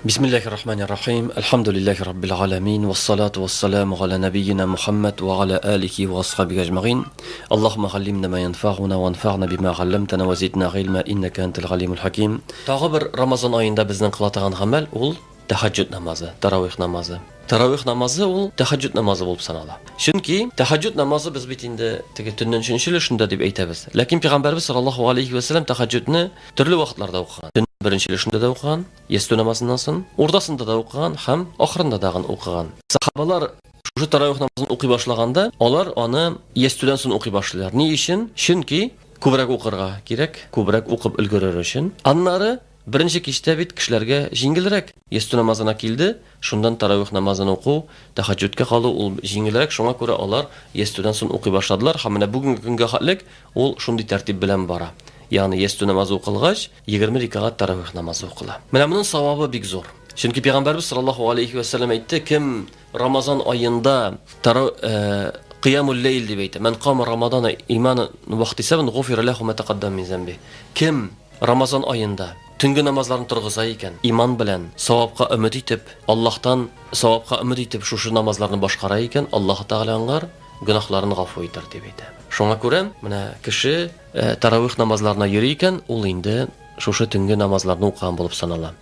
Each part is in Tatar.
Бисмиллахи рахмани рахим. Әлхәмдүлилләһи раббил галәмин. Вассалату вассаламу галя нәбиена Мухаммад ва галя алихи ва асхабихи әҗмәгыйн. Аллаһумма галлимна ма янфагуна ванфагна бима галламтана ва зидна гыйльма иннәкә әнтәл галимул хаким. Тагы бер Рамазан аенда безнең кыла торган гамәл ул тәһәҗҗүд намазы, таравих намазы. Таравих намазы ул тәһәҗҗүд намазы булып санала. Чөнки тәһәҗҗүд намазы без бит инде теге төннең өченче өлешендә дип әйтәбез. Ләкин пәйгамбәрбез саллаллаһу алейхи ва сәлләм тәһәҗҗүдне төрле вакытларда укыган. Төннең беренче өлешендә дә укыган, Ястү намазыннан соң, уртасында да укыган һәм ахырында дагын укыган. Сахабалар шушы таравих намазын укый башлаганда, алар аны ястүдән соң укый башлыйлар. Ни өчен? Чөнки күбрәк укырга кирәк, күбрәк укып өлгерер өчен. Аннары беренче кичтә бит кешеләргә җиңелрәк. Ястү намазына килде, шуннан таравих намазын уку, тәһәҗҗүдкә калу ул җиңелрәк, шуңа күрә алар ястүдән соң укый башладылар һәм менә бүгенге көнгә хәтлек ул шундый тәртип белән бара. Ягъни ястү намазы укылгач, 20 рикәгать таравих намазы укыла. Менә моның савабы бик зур. Чөнки пәйгамбәрбез саллаллаһу алейхи ва сәлләм әйтте, кем Рамазан аенда кыямул ләйл дип әйтә. Мән кама Рамадана иманан ва ихтисабан гуфира ләху ма тәкаддам мин зәмби. Кем Рамазан аенда төнге намазларын торгыза икән, иман белән, савапка өмет итеп, Аллаһтан савапка өмет итеп шушы намазларны башкара икән, Аллаһ Тәгалә аңар гөнаһларын гафу итәр дип әйтә. Шуңа күрә менә кеше таравих намазларына йөри икән, ул инде шушы төнге намазларны укыган булып санала.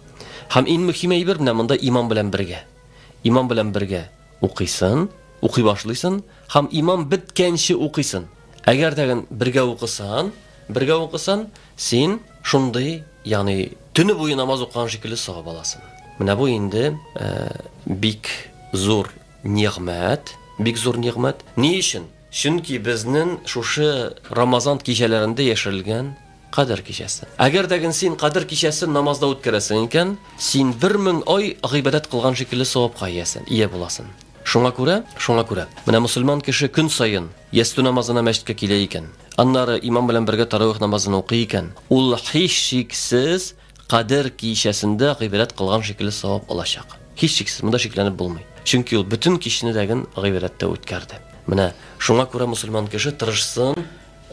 Һәм иң мөһим әйбер менә монда имам белән бергә. Имам белән бергә укыйсын, укый башлыйсын һәм имам беткәнче укыйсын. Әгәр дә бергә укысан, бергә укысан, син шундый, ягъни төне буе намаз укыган шикелле савап аласың. Менә бу инде бик зур нигъмәт, бик зур нигъмәт. Ни өчен? Чөнки безнен шушы Рамазан кичәләрендә яшерелгән Кадер кичәсе. Әгәр дә ген син Кадер кичәсен намазда үткәрәсең икән, син 1000 ай гыйбадәт кылган шикелле савапка иясен, ия буласың. Шуңа күрә, шуңа күрә, менә мосылман кеше көн саен ястү намазына мәчеткә килә икән, аннары имам белән бергә таравих намазын укый икән, ул һичшиксез Кадер кичәсендә гыйбадәт кылган шикелле савап алачак. Һичшиксез, монда шикләнеп булмый. Чөнки ул бөтен кичне дәген гыйбадәттә үткәрде. Менә шуңа күрә мосылман кеше тырышсын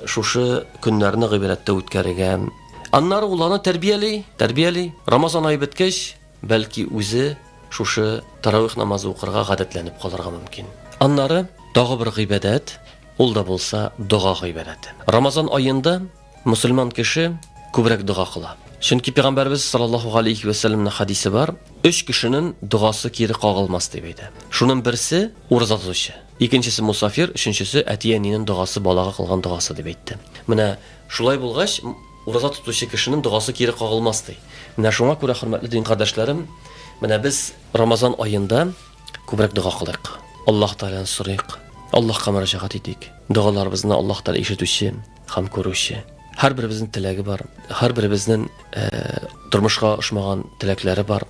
шушы көннәрне гыйбадәттә үткәрергә. Аннары ул аны тәрбияли, тәрбияли. Рамазан ае беткәч, бәлки үзе шушы таравих намазы укырга гадәтләнеп калырга мөмкин. Аннары тагы бер гыйбадәт, ул да булса дога гыйбадәте. Рамазан аенда Мөселман кеше күбрәк дога кыла. Чөнки пәйгамбәрбез саллаллаһу галәйһи вә сәлләмнең хәдисе бар, өч кешенең догасы кире кагылмас дип әйтә. Шуның берсе ураза тотучы, икенчесе мусафир, өченчесе әти-әнинең догасы, балага кылган догасы дип әйтте. Менә шулай булгач, ураза тотучы кешенең догасы кире кагылмас ди. Менә шуңа күрә, хөрмәтле дин кардәшләрем, менә без Рамазан аенда күбрәк дога кылыйк. Аллаһ Тәгаләдән сорыйк, Аллаһка мөрәҗәгать итик. Догаларыбызны Аллаһ Тәгалә ишетүче, һәм күрүче. Һәрберебезнең теләге бар, һәрберебезнең тормышка ашмаган теләкләре бар.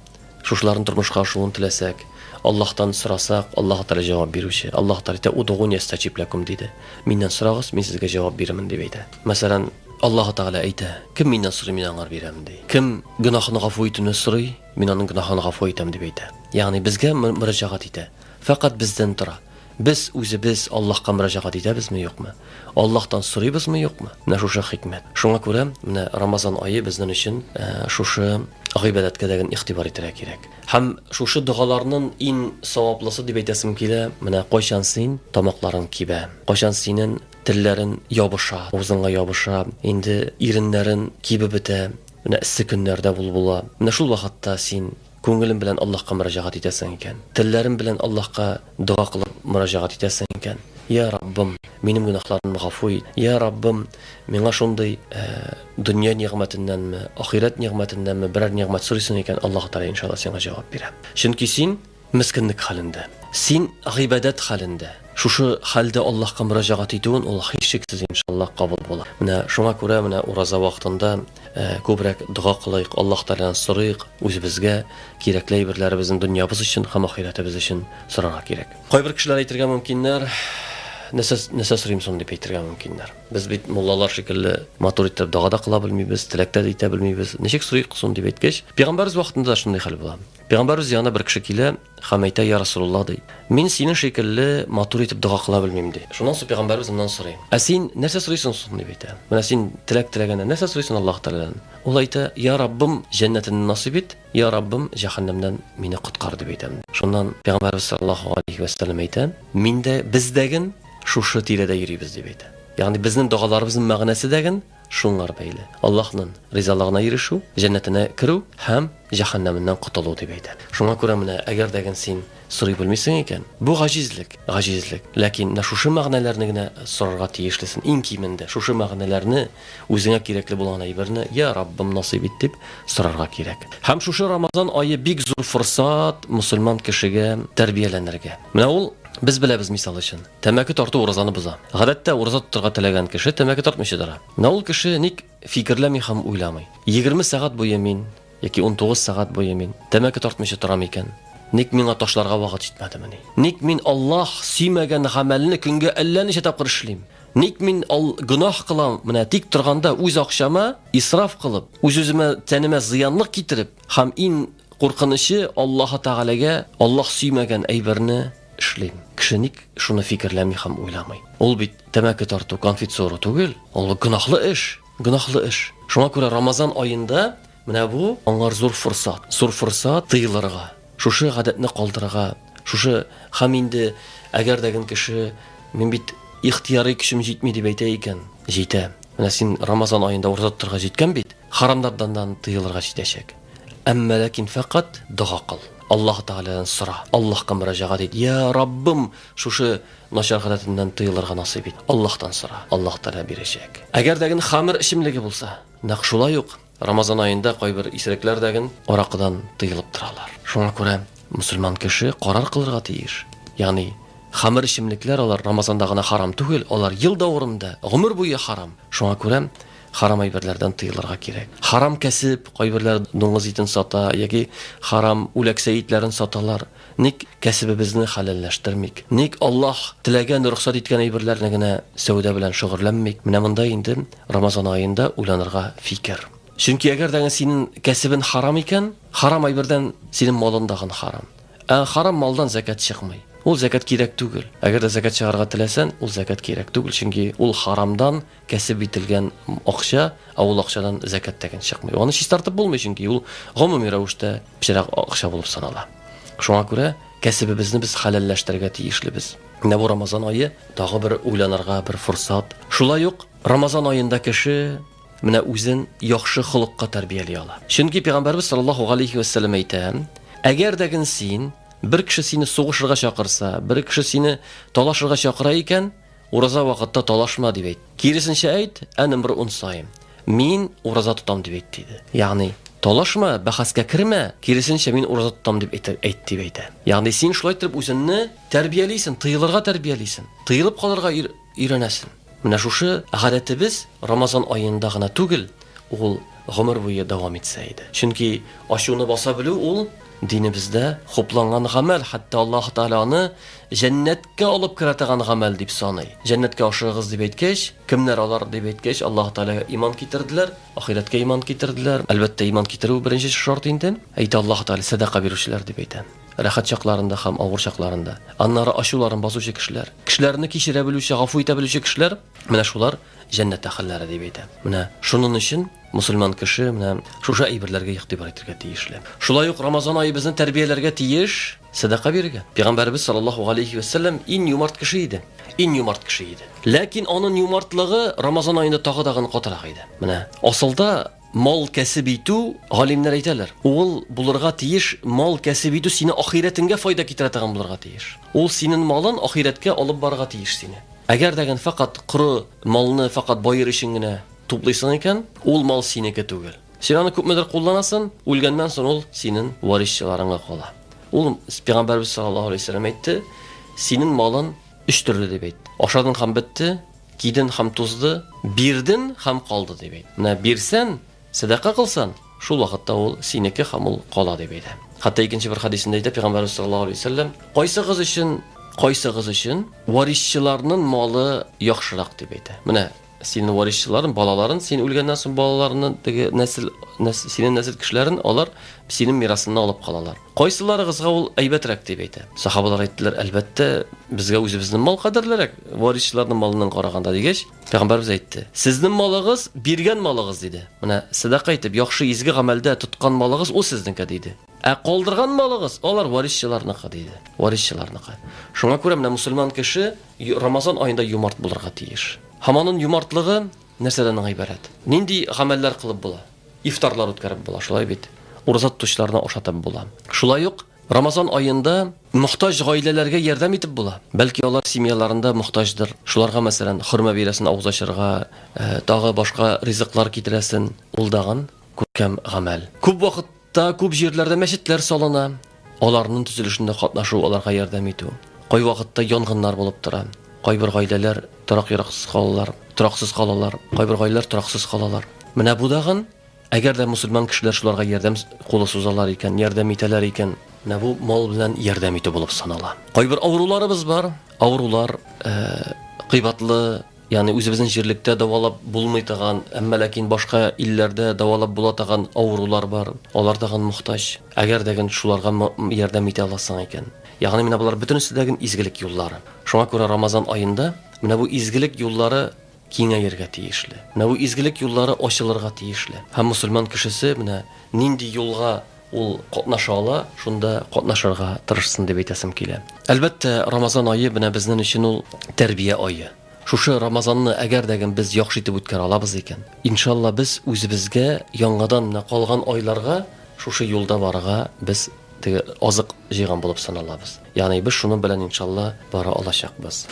Шушыларның тормышка ашуын теләсәк, Аллаһтан сорасак, Аллаһ Тәгалә җавап бирүче. Аллаһ Тәгалә әйтә, Удгуни астаҗиб ләкум диде. Миннән сорагыз, мин сезгә җавап бирермен дип әйтә. Мәсәлән, Аллаһ Тәгалә әйтә, кем миннән сорый, мин аңар бирәм ди. Кем гөнаһын гафу итүне сорый, мин аның гөнаһын гафу итәм дип әйтә. Ягъни безгә мөрәҗәгать итә. Фәкать бездән тора. Без үзебез Аллаһка мөрәҗәгать итәбезме, юкмы? Аллаһтан сорыйбызмы, юкмы? Менә шушы хикмәт. Шуңа күрә менә Рамазан ае безнең өчен шушы гыйбадәткә дә игътибар итәргә кирәк. Һәм шушы догаларның иң саваплысы дип әйтәсем килә, менә кайчан син тамакларың кибә, кайчан синең телләрен ябыша, авызыңа ябыша, инде иреннәрен кибеп бетә, менә эссе көннәрдә бул була. Менә шул вакытта син Күңелең белән Аллаһка мөрәҗәгать итәсең икән, телләрең белән Аллаһка дога кылып мөрәҗәгать итәсең икән, Йә Раббым, минем гөнаһларымны гафу ит, Йә Раббым, миңа шундый дөнья нигъмәтеннәнме, ахирәт нигъмәтеннәнме берәр нигъмәт сорыйсың икән, Аллаһ Тәгалә иншалла сиңа җавап бирә. Чөнки син мескенлек хәлендә. Син гыйбадәт хәлендә. Шушы хәлдә Аллаһка мөрәҗәгать итүен ул һичшиксез иншаллаһ кабул була. Менә шуңа күрә менә ураза вакытында күбрәк дога кылыйк, Аллаһ Тәгаләдән сорыйк, үзебезгә кирәкле әйберләребезне дөньябыз өчен һәм ахирәтебез өчен сорарга кирәк. Кайбер кешеләр әйтергә мөмкиннәр, Нәрсә, нәрсә сорыйм соң дип әйтергә мөмкиннәр. Без бит муллалар шикелле матур итеп дога да кыла белмибез, теләк тә итә белмибез. Ничек сорыйк соң дип әйткәч, пәйгамбәрбез вакытында да шундый хәл була. Пәйгамбәрбез янына бер кеше килә һәм әйтә, Я Расулулла, ди, мин синең шикелле матур итеп дога кыла белмим, ди. Шуннан соң пәйгамбәрбез аннан сорый, Ә син нәрсә сорыйсың соң, дип әйтә. Менә син теләк теләгәндә нәрсә сорыйсың Аллаһ Тәгаләдән? Ул әйтә, Я Раббым, җәннәтеңне насыйп ит, Я Раббым, җәһәннәмнән мине коткар, дип әйтә. Шуннан пәйгамбәрбез саллаллаһу алейһи вә сәлләм әйтә, Мин дә, без дәген шушы тирәдә йөрибез, дип әйтә. Ягъни безнең догаларыбызның мәгънәсе дәген Шуңар бәйле. Аллаһнын ризалыгына ирешү, җәннәтенә керү һәм җәһәннәменнән котылу дип әйтә. Шуңа күрә менә әгәр дә ген син сорый белмисең икән, бу гаҗизлек, гаҗизлек. Ләкин менә шушы мәгънәләрне генә сорарга тиешлесен, иң кимендә шушы мәгънәләрне, үзеңә кирәкле булган әйберне, Я Раббым, насыйп ит дип сорарга кирәк. Һәм шушы Рамазан ае бик зур форсат мосылман кешегә тәрбияләнергә. Менә ул, без беләбез, мисал өчен, Тәмәке тарту уразаны боза. Гадәттә, ураза тотарга теләгән кеше тәмәке тартмыйча тора. Менә ул кеше ник фикерләми һәм уйламый? 20 сәгать буе мин, яки 19 сәгать буе мин тәмәке тартмыйча торам икән, ник миңа ташларга вакыт җитмәдемени? Ник мин Аллаһ сөймәгән гамәлне көнгә әллә ничә тапкыр эшлим? Ник мин ал гөнаһ кылам, менә тик торганда үз акчама исраф кылып, үз-үземә, тәнемә зыянлык китереп һәм иң куркынычы Аллаһы Тәгаләгә Аллаһ сөймәгән әйберне эшлим. Кеше ник шуны фикерләми һәм уйламый? Ул бит тәмәке тарту, конфет суыру түгел. Ул гөнаһлы эш, гөнаһлы эш. Шуңа күрә Рамазан аенда менә бу аңар зур форсат, зур форсат тыелырга, шушы гадәтне калдырырга, шушы һәм инде әгәр дә ген кеше мин бит ихтыярый көчем җитми дип әйтә икән, җитә. Менә син Рамазан аенда ураза тотарга җиткән бит, харамнардан тыелырга җитәчәк. Әмма ләкин фәкать дога кыл. Аллаһ Тәгаләдән сора. Аллаһка мөрәҗәгать ит. Я Раббым, шушы начар гадәтемнән тыелырга насыйп ит. Аллаһтан сора. Аллаһ Тәгалә бирәчәк. Әгәр дә ген хәмер эчемлеге булса, нәкъ шулай ук Рамазан аенда кайбер исерекләр дә ген аракыдан тыелып торалар. Шуңа күрә мөселман кеше карар кылырга тиеш. Ягъни хәмер эчемлекләр алар Рамазанда гына харам түгел, алар ел дәверендә, гомер буе харам. Шуңа күрә Харам әйберләрдән тыелырга кирәк. Харам кәсеп, кайберләр дуңгыз итен сата яки харам үләксә итләрен саталар. Ник кәсебебезне хәләлләштермик? Ник Аллаһ теләгән, рөхсәт иткән әйберләрне генә сәүдә белән шөгырьләнмик? Менә монда инде Рамазан аенда уйланырга фикер. Чөнки әгәр дә синең кәсебен харам икән, харам әйбердән синең малың дагын харам. Ә харам малдан зәкят чыкмый. Ул зәкят кирәк түгел. Әгәр дә зәкят чыгарырга теләсән, ул зәкят кирәк түгел, чөнки ул харамдан кәсеп ителгән акча, ә ул акчадан зәкят тәген чыкмый. Аны чистартып булмый, чөнки ул гомуми рәвештә пычрак акча булып санала. Шуңа күрә кәсебебезне без хәләлләштерергә тиешлебез. Менә бу Рамазан ае тагы бер уйланырга бер форсат. Шулай ук Рамазан аенда кеше менә үзен яхшы холыкка тәрбияли ала. Чөнки Пәйгамбәрбез саллаллаһу галәйһи вә сәлләм әйтә, әгәр дә ген син бер кеше сине сугышырга чакырса, бер кеше сине талашырга чакыра икән, Ураза вакытта талашма дип әйт. Киресенчә әйт, әнә бер ун саем. Мин ураза тотам дип әйт, диде. Ягъни, талашма, бәхәскә кермә, киресенчә, мин ураза тотам дип әйт, әйт дип әйтә. Ягъни, син шулай итеп үзеңне тәрбиялисең, тыелырга тәрбиялисең, тыелып калырга өйрәнәсең. Менә шушы гадәтебез Рамазан аенда гына түгел, ул гомер буе дәвам итсә иде. Чөнки ачуны баса белү ул динебездә хупланган гамәл, хәтта Аллаһ Тәгалә аны җәннәткә алып керә торган гамәл дип саный. Җәннәткә ашыгыгыз дип әйткәч, кемнәр алар дип әйткәч, Аллаһ Тәгаләгә иман китерделәр, ахирәткә иман китерделәр. Әлбәттә, иман китерү беренче шарт инде. Әйтә Аллаһ Тәгалә, сәдака бирүчеләр дип әйтә. Рәхәт чакларында һәм авыр чакларында. Аннары ачуларын басучы кешеләр, кешеләрне кичерә белүче, гафу итә белүче кешеләр, менә шулар җәннәт әһелләре дип әйтә. Менә шунын өчен мусульман кеше менә шушы әйберләргә игътибар итәргә тиешле. Шулай ук Рамазан ае безне тәрбияләргә тиеш сәдака бирергә. Пәйгамбәребез саллаллаһу алейхи ва сәлләм иң юмарт кеше иде. Иң юмарт кеше иде. Ләкин анын юмартлыгы Рамазан аенда тагы дагын катырак иде. Менә асылда мал кәсеп итү, галимнәр әйтәләр, ул булырга тиеш, мал кәсеп итү сине ахирәтеңгә файда китерә торган булырга тиеш. Ул синен малын ахирәткә алып барырга тиеш сине. Әгәр дә ген фәкать коры малны фәкать баер өчен генә туплыйсың икән, ул мал синеке түгел. Син аны күпмедер кулланасың, үлгәннән соң ул синен варисчыларыңа кала. Ул Пәйгамбәрбез саллаллаһу алейһи вәсәлләм әйтте, синен малын өч төрле дип әйтте. Ашадың һәм бетте, киден һәм тузды, бирден һәм калды дип әйтте. Менә бирсән, Сәдака кылсан, шул вакытта ул синеке һәм ул кала, дип әйтә. Хәтта икенче бер хәдисендә әйтә Пәйгамбәребез саллаллаһу алейһи ва сәлләм, Кайсыгыз өчен, Кайсыгыз өчен варисчыларның малы яхшырак дип әйтә. Менә синең варисчыларың, балаларын, син үлгәннән соң балаларны, теге нәсел, нәс, синең нәсел кешеләрен алар синең мирасыңны алып калалар. Кайсыларыгызга ул әйбәтрәк дип әйтә. Сахабалар әйттеләр, әлбәттә, безгә үзебезнең мал кадерлерәк, варисчыларның малыннан караганда дигәч, Пәйгамбәрбез әйтте, сезнең малыгыз биргән малыгыз диде. Менә сәдака итеп, яхшы изге гамәлдә тоткан малыгыз ул сезнеке диде. Ә калдырган малыгыз, алар варисчыларныкы, диде. Варисчыларныкы. Шуңа күрә менә мусульман кеше Рамазан аенда юмарт булырга тиеш. Һәм аның юмартлыгы нәрсәдән гыйбарәт? Нинди гамәлләр кылып була? Ифтарлар үткәреп була, шулай бит? Ураза тотучыларны ашатып була. Шулай ук Рамазан аенда мохтаҗ гаиләләргә ярдәм итеп була. Бәлки алар семьяларында мохтаҗдыр. Шуларга, мәсәлән, хөрмә бирәсен авыз ачарга, тагы башка ризыклар китерәсен. Ул дагын күркәм гамәл. Күп вакыт Та күп җирләрдә мәчетләр салына. Аларның төзелешендә катнашу, аларга ярдәм итү. Кайвакытта янгыннар булып тора. Кайбер гаиләләр торак яраксыз калалар, тораксыз калалар, кайбер гаиләләр тораксыз калалар. Менә бу дагын, әгәр дә мусульман кешеләр шуларга ярдәм кулы сузалар икән, ярдәм итәләр икән, менә бу мал белән ярдәм итү булып санала. Кайбер авыруларыбыз бар, авырулар, кыйбатлы Ягъни үзебезнең җирлектә дәвалап булмый торган, әмма ләкин башка илләрдә дәвалап була торган авырулар бар. Алар тагын мохтаҗ. Әгәр дә ген шуларга ярдәм итә аласың икән. Ягъни менә болар бөтенесе дә ген изгелек юллары. Шуңа күрә Рамазан аенда менә бу изгелек юллары киңәергә тиешле. Менә бу изгелек юллары ачылырга тиешле. Һәм мосылман кешесе менә нинди юлга ул катнаша ала, шунда катнашырга тырышсын дип әйтәсем килә. Әлбәттә, Рамазан ае менә безнең өчен ул тәрбия ае. Шушы Рамазанны әгәр дә без яхшы итеп үткәрә алабыз икән, иншалла без үзебезгә яңадан менә калган айларга шушы юлда барырга без теге азык җыйган булып саналабыз. Ягъни без шуның белән иншалла бара алачакбыз.